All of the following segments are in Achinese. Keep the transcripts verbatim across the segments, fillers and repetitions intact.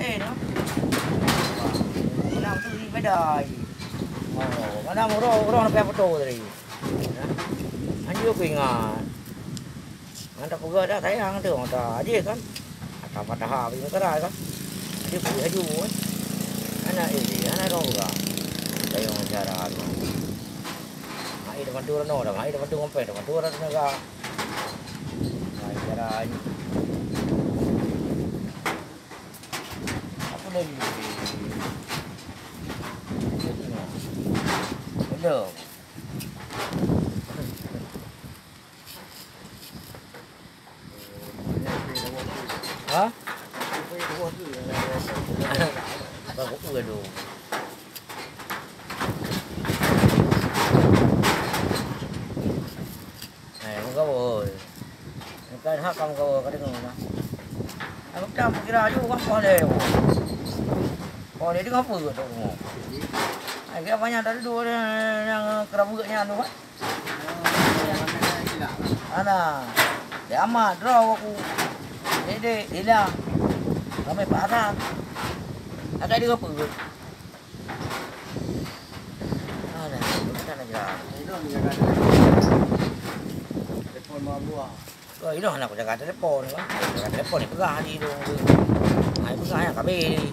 Eh, no. Wah, menang tu di Medan. Oh, mana orang, orang nak payah foto tadi. Nah, anjur aku ingat. Ngan tapeugah dah sayang tu, mata aja kan. Akan patah habis meukeurah kan. Dia beri haju kan. Anak eh, anak dong juga. Sayang acara tu. Mai depan tu reno dah, mai depan tu ngompai, depan tu reno dah. Mai acara ni. Apa lagi? Hello. Ha? Bukan kuku gaduh. Eh, meugawa. Bukan hak kamu gawa ka deungoe na. Aku tak kira aju kan boleh. Boleh dengan apa tu? Ai, dia banyak dari dua nyang kerabu nyan tu kan. Ana, dia amat draw aku. Dek, dek, hilang. Ramai parak. Agak dia apa? Ana, bukan aja. Itu menjaga telepon. Telepon mah buah. Oh, inoe hana kujaga telepon kan. Jaga telepon ni peugah tadi tu. Hai peugah nyang kabeh ni.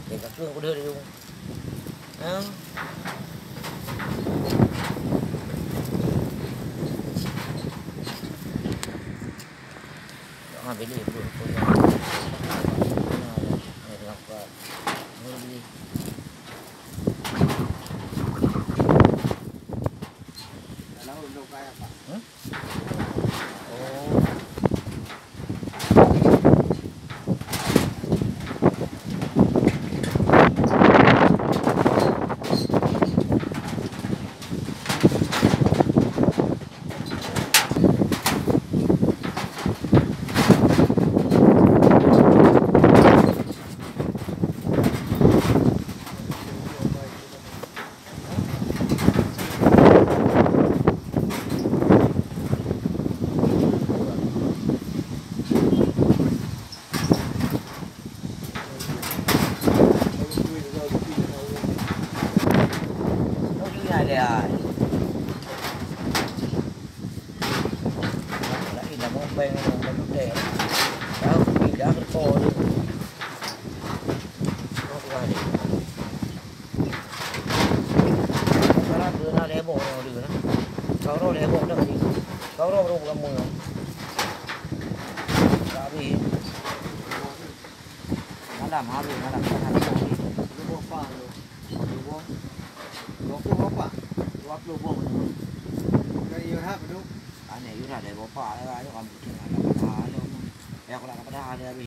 Dia ka keueng kuda tu. Ha? Ha, beli tu. Hmm? Oh. Kau roh lhèe boh dah sih. Kau roh baru bukan mueng. Tapi malam hari, malam hari. Dua puluh boh. Dua puluh boh. Dua puluh boh. Dua puluh boh. Dari Yura betul. Aneh Yura dari boh pak lah, ayo kamu tengok ada pada ada. Ya aku nak pada ada habis.